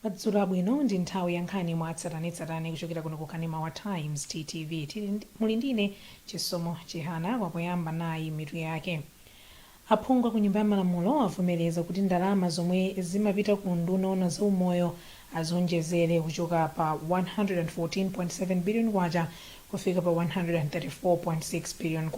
Madzulo abwino, ndi nthawi ya nkhani mwa tsatanetsatane kuchokera kuno ku kanema wa Times TTV. Muli ndine Chisomo Chihana. Kwapoyamba nayi mitu yake. Aphungu a ku Nyumba ya Malamulo avomereza kuti ndalama zomwe zimapita ku unduna oona za umoyo azionjezere kuchoka pa K114.7 billion kufika pa K134.6 billion.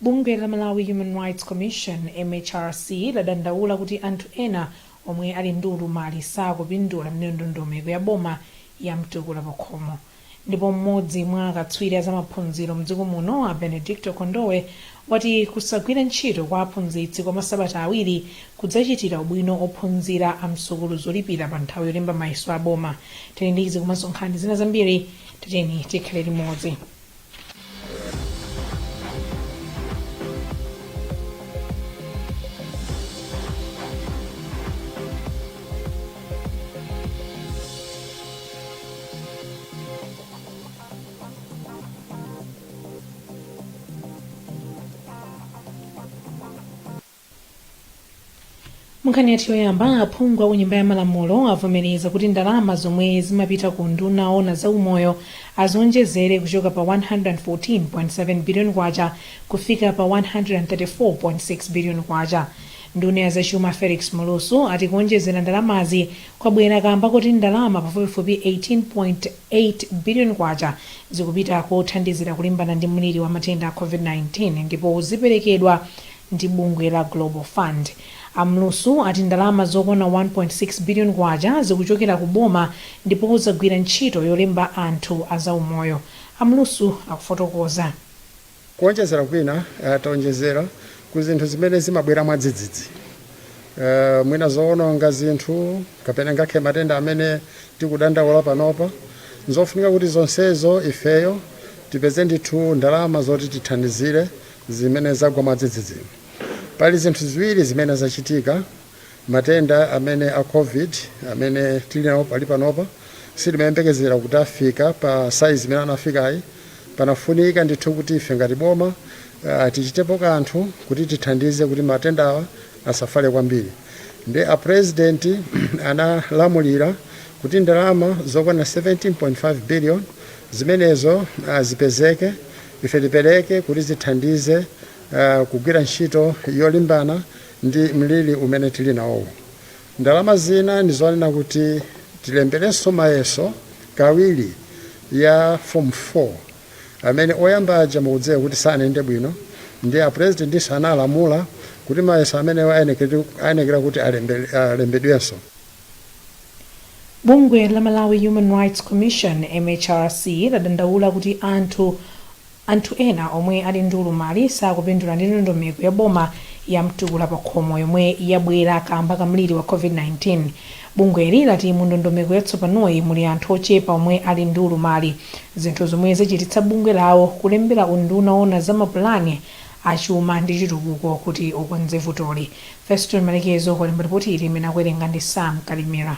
Bungwe la Malawi Human Rights Commission, MHRC, ladandaula kuti anthu ena omwe ali ndi ulumali sakupindula ndi ndondomeko ya boma ya mtukula pakhomo. Ndipo mmodzi mwa akatswiri a zamaphunziro mdziko muno a Benedicto Kondowe wati kusagwira ntchito kwa aphunzitsi kwa masabata awiri kudzachitira ubwino ophunzira a msukulu zolipira pa nthawi yolemba mayeso a boma. Tili ndi izi komanso nkhani zina zambiri, tiyeni tikhale limodzi. Munkhani yathu yoyamba, aphungu a ku Nyumba ya Malamulo avomereza kuti ndalama zomwe zimapita ku unduna oona za umoyo azionjezere kuchoka pa K114.7 billion kufika pa K134.6 billion. Nduna ya zachuma Felix Mlusu ati kuonjezera ndalamazi kwabwera kamba koti ndalama pafupifupi K18.8 billion zikupita kothandizira kulimbana ndi mliri wa matenda a COVID-19 ndipo ziperekedwa ndi bungwe la Global Fund. A Mlusu ati ndalama zokwana K1.6 billion zikuchokera ku boma ndipo zagwira ntchito yolemba anthu a zaumoyo. A Mlusu akufotokoza. Kuonjezera kwina taonjezera ku zinthu zimene zimabwera mwadzidzidzi, mwina zoononga zinthu kapena ngakhale matenda amene tikudandaula panopa. Nzofunika kuti zonsezo ifeyo tipeze ndithu ndalama zoti tithandizire zimene zagwa mwadzidzidzi. Pali zinthu ziwiri zimene zachitika. Matenda amene a Covid amene tili nawo pali panopa sitimayembekezera kuti afika pa size imene anafikayi. Panafunika ndithu kuti ife ngati boma tichitepo kanthu kuti tithandize kuti matendawa asafale kwambiri. Nde a President analamulira kuti ndalama zokwana 17.5 billion zimenezo zipezeke, ife tipereke kuti zithandize kugwira ntchito yolimbana ndi mliri umene tili nawowu. Ndalama zina ndi zonena kuti tilemberenso mayeso kawiri ya Form 4 amene oyamba aja mukudziwa kuti sanayende bwino, ndiye a President-nso analamula kuti mayeso amenewa ayenekera kuti alembedwenso. Bungwe la Malawi Human Rights Commission, MHRC, ladandaula kuti anthu ena omwe ali ndi ulumali sakupindula ndi ndondomeko ya boma ya mtukula pakhomo yomwe yabwera kamba ka mliri wa Covid-19. Bungweli lati mu ndondomeko yatsopanoyi muli anthu ochepa omwe ali ndi ulumali, zinthu zomwe zachititsa bungwe lawo kulembera unduna oona za mapulani a chuma ndi chitukuko kuti ukonze vutoli. Feston Malekezo walemba lipoti ili limene akuwerenga ndi Sam Kalimira.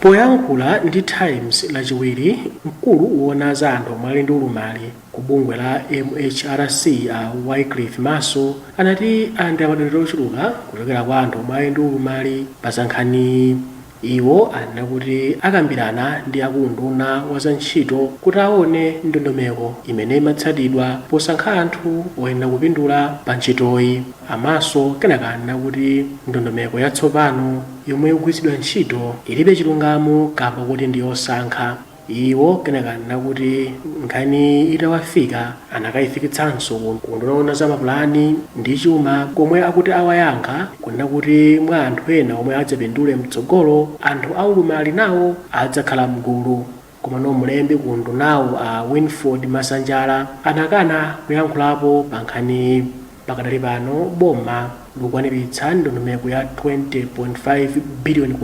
Poyankhula ndi Times Lachiwiri, mkulu woona za anthu omwe ali ndi ulumali ku bungwe la MHRC a Wycliffe Maso anati alandira madandaulo ochuluka kuchokera kwa anthu omwe ali ndi ulumali pa za nkhaniyi. Iwo anena kuti akambirana ndi aku unduna wa za ntchito kuti aone ndondomeko imene imatsatidwa posankha anthu oyenera kupindula pa ntchitoyi. A Maso kenaka anena kuti ndondomeko yatsopano yomwe ikugwiritsidwa ntchito ilibe chilungamo kamba koti ndi yosankha. Iwo kenaka anena kuti nkhaniyi itawafika anakayifikitsanso ku unduna woona za mapulani ndi chuma komwe akuti awayankha kunena kuti mwa anthu ena omwe adzapindule mtsogolo anthu aulumali nawo adzakhala mgulu. Komano mlembi ku undunawu a Winford Masanjala anakana kuyankhulapo pa nkhaniyi. Pakadali pano boma likukwaniritsa ndondomeko ya K20.5 biliyoni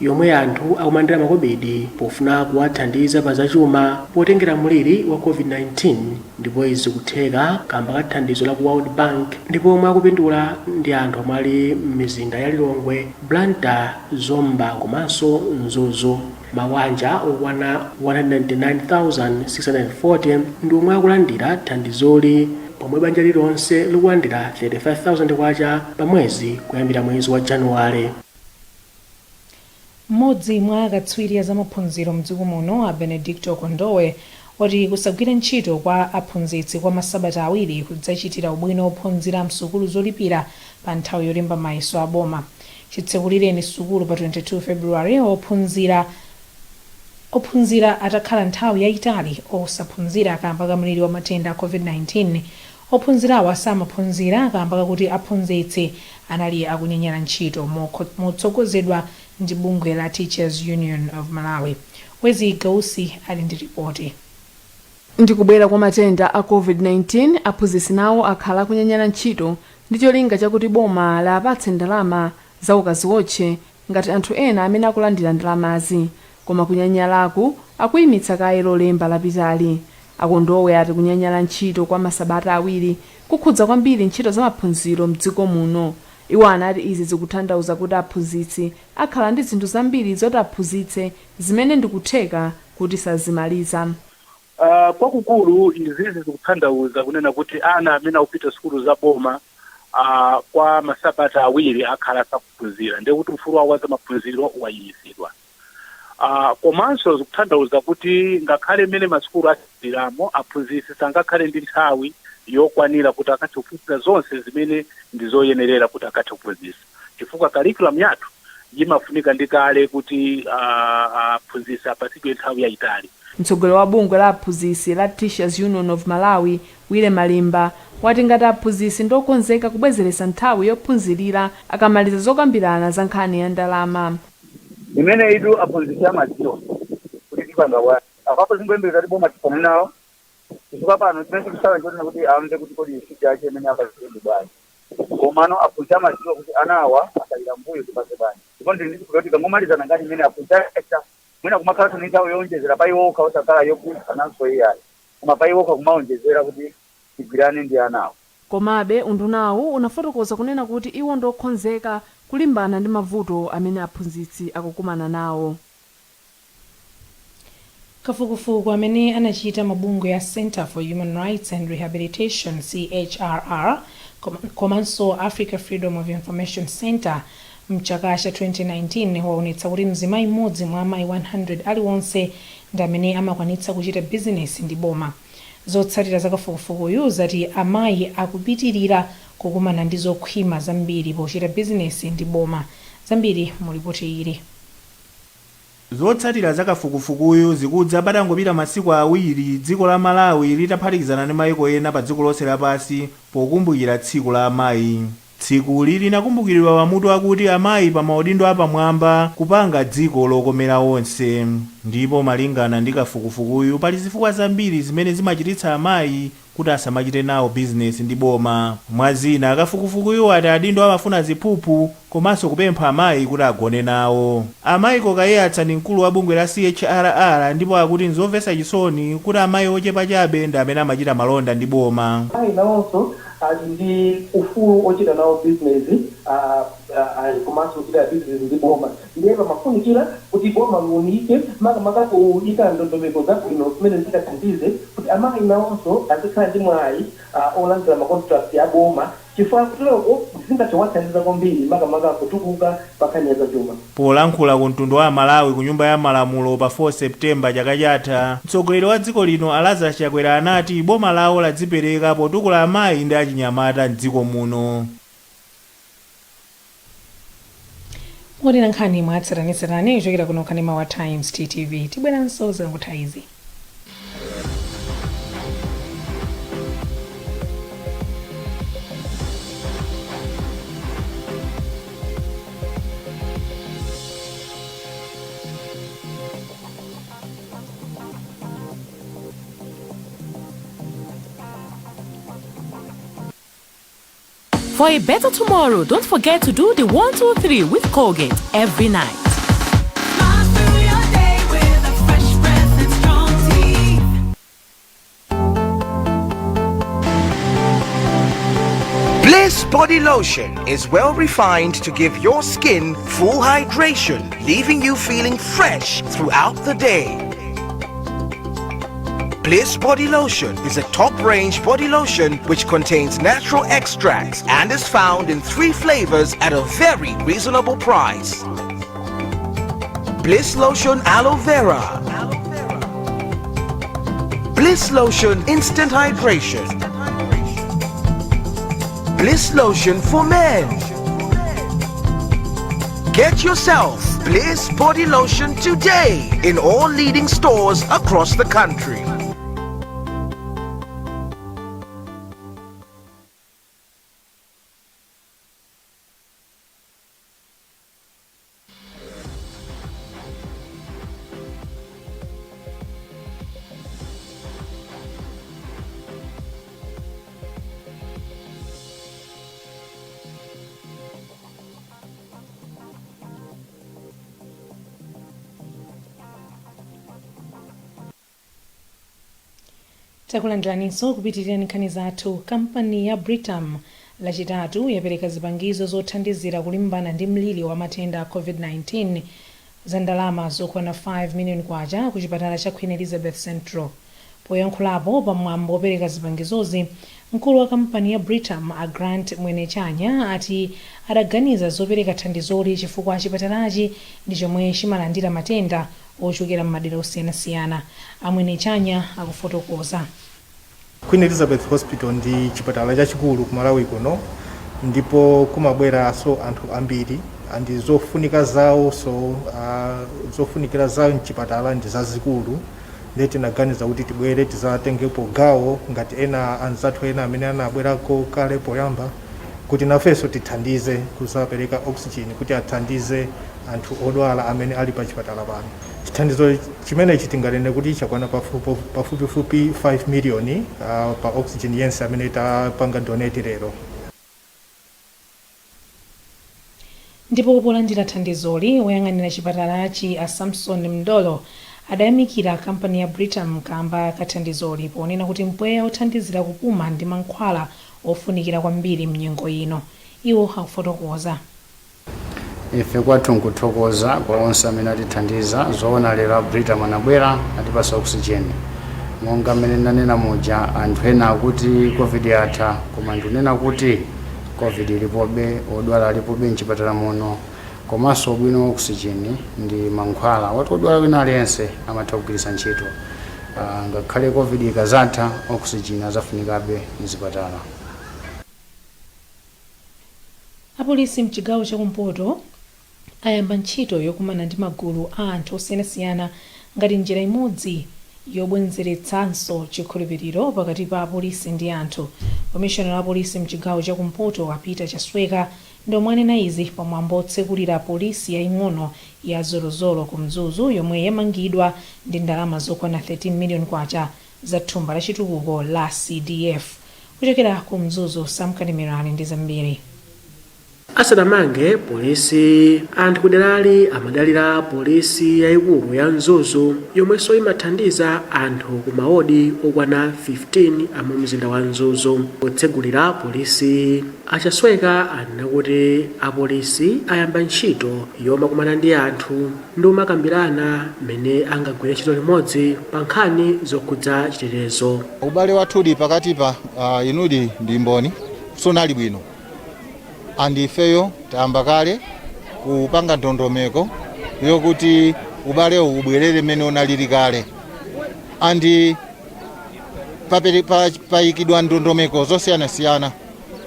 yomwe anthu akumalandira makobidi pofuna kuwathandiza pa zachuma potengera mliri wa Covid-19 ndipo izi zikutheka kamba ka thandizo la ku World Bank ndipo omwe akupindula ndi anthu omwe ali m'mizinda ya Lilongwe, Blantyre, Zomba komanso Mzuzu. Mawanja okwana 199,640 ndi omwe akulandira thandizoli pomwe banja lililonse likulandira K35,000 pa mwezi kuyambira mwezi wa Januwale. Mmodzi mwa akatswiri a zamaphunziro mdziko muno, a Benedicto Kondowe, wati kusagwira ntchito kwa aphunzitsi kwa masabata 2 kudzachitira ubwino ophunzira msukulu zolipira pa nthawi yolemba mayeso a boma. Chitsekulireni sukulu pa 22 February, ophunzira atakhala nthawi yayitali osaphunzira kamba ka mliri wa matenda a COVID-19. Ophunzirawa samaphunzira kamba kakuti aphunzitsi anali akunyanyala ntchito motsogozedwa ndi bungwe la Teachers Union of Malawi. Wezi Gausi ali ndi ripoti. Ndi kubwera kwa matenda a COVID-19, aphunzitsi nawo akhala akunyanyala ntchito ndi cholinga chakuti boma liwapatse ndalama za ukaziwotche ngati anthu ena amene akulandira ndalamazi. Koma kunyanyalaku akuyimitsa kaye Lolemba lapitali. A Kondowe ati kunyanyala ntchito kwa masabata 2 kukhudza kwambiri ntchito za maphunziro mdziko muno. Iwo anati izi zikutanthauza kuti aphunzitsi akhala ndi zinthu zambiri zoti aphunzitse zimene ndikutheka kuti sazimaliza. Kwakukulu izizi zikutanthauza kunena kuti ana amene akupita sukulu za boma kwa masabata 2 akhala asakuphunzira, ndiye kuti ufulu wawo wa zamaphunziro wayimitsidwa. Komanso zikutanthauza kuti ngakhale mmene masukulu atseguliramo, aphunzitsi sangakhale ndi nthawi yokwanira kuti akathe kuphunzitsa zonse zimene ndi zoyenerera kuti akathe kuphunzitsa, chifukwa curriculum yathu imafunika ndi kale kuti aphunzitsi apatsidwe nthawi yayitali. Mtsogoleri wa bungwe la aphunzitsi la Teachers Union of Malawi, Wile Malimba, wati ngati aphunzitsi ndokonzeka kubwezeretsa nthawi yophunzirira akamaliza zokambirana za nkhani ya ndalama. Imene itu aphunzitsi amadziwa kuti tipanga bwanji apapo, zingoyembekeza kuti boma tifane nawo, chifukwa pano chimene chikusala nchonena kuti amve kuti kodi issue yache imene apaziwendi bwanji. Komano aphunzitsi amadziwa kuti ana awa asalira mbuyo, tipange bwanji, ndipo ndili ndi chikhulupiriro kuti kangomalizana ngati imene aphunzitsi achita, mwina kumakhalanso ndi nthawi yowonjezera pa iwo okha, osakhala yophunzitsananso iyayi, koma pa iwo okha kumawonjezera kuti tigwirane ndi anawo. Komabe undunawu unafotokoza kunena kuti iwo ndokonzeka kulimbana ndi mavuto amene aphunzitsi akukumana nawo. Kafukufuku amene anachita mabungwe a Center for Human Rights and Rehabilitation, CHRR, komanso Africa Freedom of Information Center mchaka cha 2019 waonetsa kuti mzimayi mmodzi mwa amayi 100 aliwonse ndi amene amakwanitsa kuchita bizinesi ndi boma. Zotsatira za kafukufukuyu zati amayi akupitirira kukumana ndi zokhwima zambiri pochita bizinesi ndi boma. Zambiri mu ripoti ili. Zotsatira za kafukufukuyu zikudza patangopita masiku 2 dziko la Malawi litaphatikizana ndi mayiko ena pa dziko lonse lapansi pokumbukira tsiku la amayi. Tsikuli linakumbukiridwa pamutu akuti amayi pa maudindo apamwamba kupanga dziko lokomera onse. Ndipo malingana ndi kafukufukuyu, pali zifukwa zambiri zimene zimachititsa amayi kuti asamachite nawo bizinesi ndi boma. Mwazina, kafukufukuyu ati adindo amafuna ziphuphu komanso kupempha amayi kuti agone nawo. Amayi Kokayatsa ndi mkulu wa bungwe la CHRR ndipo akuti nzomvetsa chisoni kuti amayi ochepa chabe ndi amene amachita malonda ndi boma. Amayi nawonso ali ndi ufulu ochita nawo bizinesi komanso kuchita bizinesi ndi boma. Ndiye pamafunikira kuti boma liunike, makamaka kuyika ndondomeko zabwino zimene zingathandize kuti amayi nawonso azikhala ndi mwayi olandira ma contract a boma, chifukwa kuteroko zingathe kuwathandiza kwambiri, makamaka kutukuka pa nkhani ya zachuma. Polankhula ku mtundu wa Malawi ku nyumba ya malamulo pa 4 Septemba chaka chatha, mtsogoleri wa dziko lino a Lazarus Chakwera anati boma lawo ladzipereka potukula amayi ndi achinyamata mdziko muno. Mukuonera nkhani mwatsatanetsatane kuchokera kuno kanema wa Times TTV. Tibweranso zikangotha izi. For a better tomorrow, don't forget to do the 1, 2, 3 with Colgate every night. Smile through your day with a fresh breath and strong teeth. Bliss Body Lotion is well refined to give your skin full hydration, leaving you feeling fresh throughout the day. Bliss Body Lotion is a top-range body lotion which contains natural extracts and is found in 3 flavors at a very reasonable price. Bliss Lotion Aloe Vera, Bliss Lotion Instant Hydration, Bliss Lotion for Men. Get yourself Bliss Body Lotion today in all leading stores across the country. Takulandiraninso kupitirira nkhani zathu. Kampani ya Britam Lachitatu yapereka zipangizo zothandizira kulimbana ndi mliri wa matenda a COVID-19 za ndalama zokwana 5 million kwacha ku chipatala cha Queen Elizabeth Central. Poyankhulapo pamwambo wopereka zipangizozi, mkulu wa kampani ya Britam a Grant Mwenechanya ati adaganiza zopereka thandizoli chifukwa chipatalachi ndi chomwe chimalandira matenda ochokera m'madera osiyanasiyana. A Mwenechanya akufotokoza. Queen Elizabeth Hospital ndi chipatala chachikulu ku Malawi kuno, ndipo kumabweranso anthu ambiri and zofunika zawo, so zofunikira zawo mchipatala ndi zazikulu. Ndiye tinaganiza kuti tibwere tizatengepo gawo ngati ena anzathu ena amene anabwerako kale poyamba, kuti nafenso tithandize kuzapereka oxygen kuti athandize anthu odwala amene ali pa chipatala pano. Chithandizo chimenechi tinganene kuti chakwana pafupifupi 5 miliyoni pa oxygen yense amene tapanga donate lero. Ndipo polandira thandizoli, woyang'anira chipatalachi a Samson Mndolo adayamikira kampani ya Britam kamba kathandizoli, ponena kuti mpweya othandizira kupuma ndi mankhwala ofunikira kwambiri mnyengo ino. Iwo akufotokoza. Ife kwathu nkuthokoza kwa onse amene atithandiza. Zoona, lero a Britam anabwera, atipasa oxygen. Monga mmene ndanena muja, anthu ena akuti COVID yatha, koma ndikunena kuti COVID ilipobe, odwala alipobe mchipatala muno. Komanso ubwino wa oxygen ndi mankhwala woti odwala wina aliyense amatha kugwiritsa ntchito. Ngakhale COVID ikazatha, oxygen azafunikabe mzipatala. Apolisi mchigawo chakumpoto ayamba ntchito yokumana ndi magulu a anthu osiyanasiyana ngati njira imodzi yobwezeretsanso chikhulupiriro pakati pa apolisi ndi anthu. Komishonera wa apolisi mchigawo chakumpoto a Peter Chasweka ndi omwe anena izi pamwambo otsekulira polisi yaying'ono ya Zolozolo ku Mzuzu, yomwe yamangidwa ndi ndalama zokwana 13 million kwacha za thumba la chitukuko la CDF. Kuchokera ku Mzuzu, Sam Kalimirani ndi zambiri. Asanamange polisi, anthu kuderali amadalira polisi yayikulu ya Mzuzu, yomwenso imathandiza anthu ku mawodi okwana 15 amu mzinda wa Mzuzu. Potsegulira polisi, a Chasweka anena kuti apolisi ayamba ntchito yomakumana ndi anthu ndi kumakambirana mmene angagwire ntchito limodzi pa nkhani zokhudza chitetezo. Ubale wathudi pakati pa inudi ndi mboni sunali bwino, and ifeyo tayamba kale kupanga ndondomeko yokuti ubalewu ubwerere mmene unalili kale, and payikidwa ndondomeko zosiyanasiyana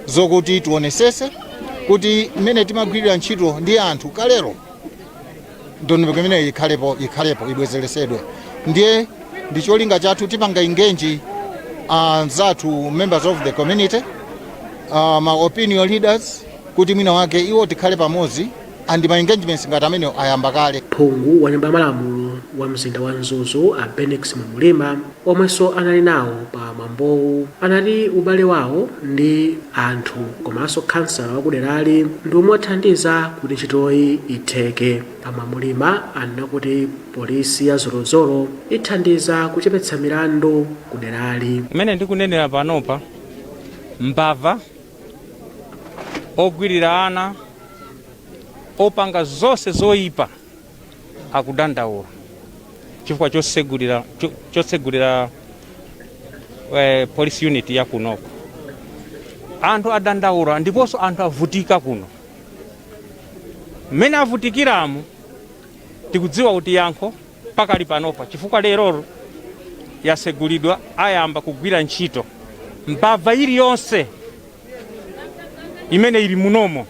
zokuti tionesese kuti mmene timagwirira ntchito ndi anthu kalero, ndondomeko imeneyi ikhalepo, ibwezeresedwe. Ndiye ndi cholinga chathu, tipanga engage anzathu, members of the community, ma opinion leaders, kuti mwina wake iwo tikhale pamodzi, and ma engagements ngati amenewo ayamba kale. Phungu wa nyumba ya malamulo wa mzinda wa Mzuzu a Bennex Mwamulima, omwenso anali nawo pa mwambowu, anati ubale wawo ndi anthu komanso khansala wakuderali ndi omwe wathandiza kuti ntchitoyi itheke. A Mwamulima anena kuti polisi ya Zolozolo ithandiza kuchepetsa milandu kuderali. Mmene ndikunenera panopa, mbava, ogwirira ana, opanga zonse zoyipa akudandaula chifukwa chosegulira police unit ya kunoko. Anthu adandaula ndiponso anthu avutika kuno. Mmene avutikiramo, Tikudziwa kuti yankho pakali panopa, chifukwa lerolo yasegulidwa, ayamba kugwira ntchito. Mbava iliyonse imene ili munomo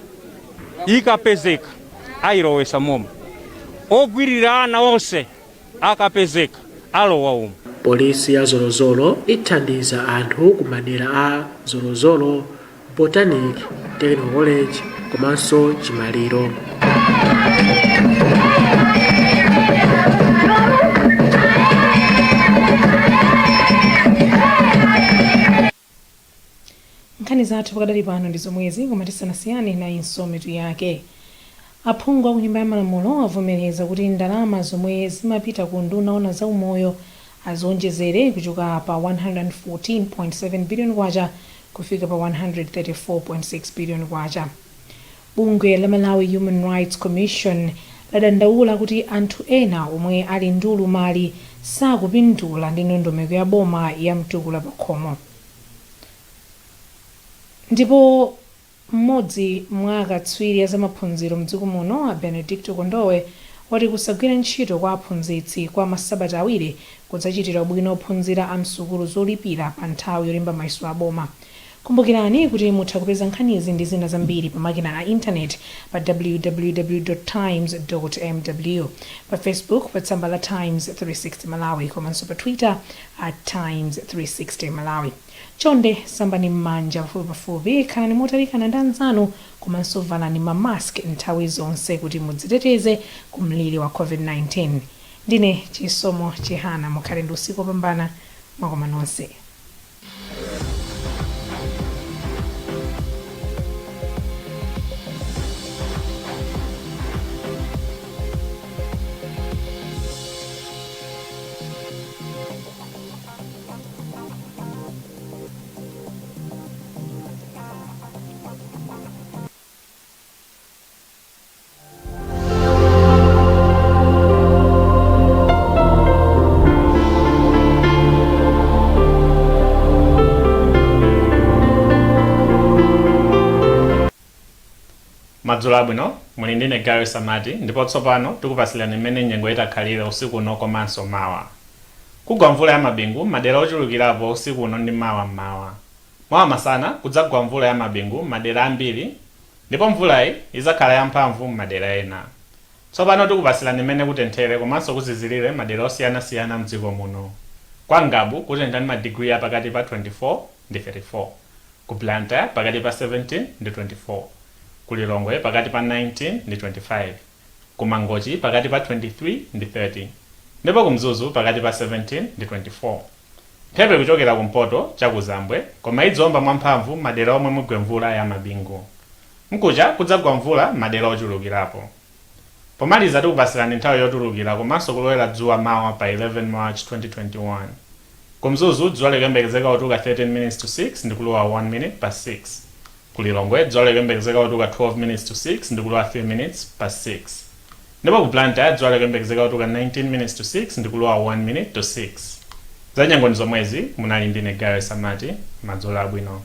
ikapezeka ayilowesa momo, ogwirira ana onse akapezeka alowa umo. Polisi ya Zolozolo ithandiza anthu ku madera a Zolozolo, Botanic, Technical College komanso Chimaliro. Nkhani zathu pakadali pano ndi zomwezi, koma tisanasiyane, nayinso mitu yake. Aphungu aku Nyumba ya Malamulo avomereza kuti ndalama zomwe zimapita ku unduna oona za umoyo azionjezere kuchoka pa 114.7 billion kwacha kufika pa 134.6 billion kwacha. Bungwe la Malawi Human Rights Commission ladandaula kuti anthu ena omwe ali ndi ulumali sakupindula ndi ndondomeko ya boma ya Mtukula Pakhomo. Ndipo mmodzi mwa akatswiri a zamaphunziro mdziko muno, a Benedicto Kondowe, wati kusagwira ntchito kwa aphunzitsi kwa masabata awiri kudzachitira ubwino ophunzira a msukulu zolipira pa nthawi yolemba mayeso a boma. Kumbukirani kuti mutha kupeza nkhanizi ndi zina zambiri pa makina a intaneti pa www.times.mw, pa Facebook pa tsamba la Times 360 Malawi komanso pa Twitter at Times 360 Malawi. Chonde sambani m'manja pafupipafupi, khalani motalikana ndi anzanu komanso valani ma mask nthawi zonse kuti mudziteteze ku mliri wa COVID-19. Ndine Chisomo Chihana, mukhale ndi usiku wopambana, mwakoma nonse. Madzulo abwino, muli ndine Gary Samati ndipo tsopano tikupasilani mmene nyengo itakhalire usiku uno komanso mawa. Kugwa mvula ya mabingu madera ochulukirapo usiku uno ndi mawa mmawa. Mawa masana kudzagwa mvula ya mabingu madera ambiri ndipo mvulayi izakhala yamphamvu m'madera ena. Tsopano tikupasilani mmene kutenthere komanso kuzizilire madera osiyanasiyana mdziko muno. Kwa Ngabu kutentha ndi madigiri a pakati pa 24 ndi 34, ku Blantyre pakati pa 17 ndi 24, ku Lilongwe pakati pa 19 ndi 25, ku Mangochi pakati pa 23 ndi 30 ndipo ku Mzuzu pakati pa 17 ndi 24. Mphepo ikuchokera kumpoto cha kuzambwe koma idziomba mwamphamvu madera omwe mugwe mvula ya mabingu. Mkucha kudzagwa mvula madera ochulukirapo. Pomaliza tikupasilani nthawi yotulukira komanso kulowera dzuwa mawa pa 11 March 2021. Ku Mzuzu dzuwa likuyembekezeka kutuluka 13 minutes to 6 ndi kulowa 1 minute past 6. Ku Lilongwe dzuwa likuyembekezeka kutuluka 12 minutes to 6 ndi kulowa 3 minutes past 6. Ndipo ku Blantyre dzuwa likuyembekezeka kutuluka 19 minutes to 6 ndi kulowa 1 minute to 6. Za nyengo ndi zomwezi, munali ndine Gary Samati, madzulo abwino.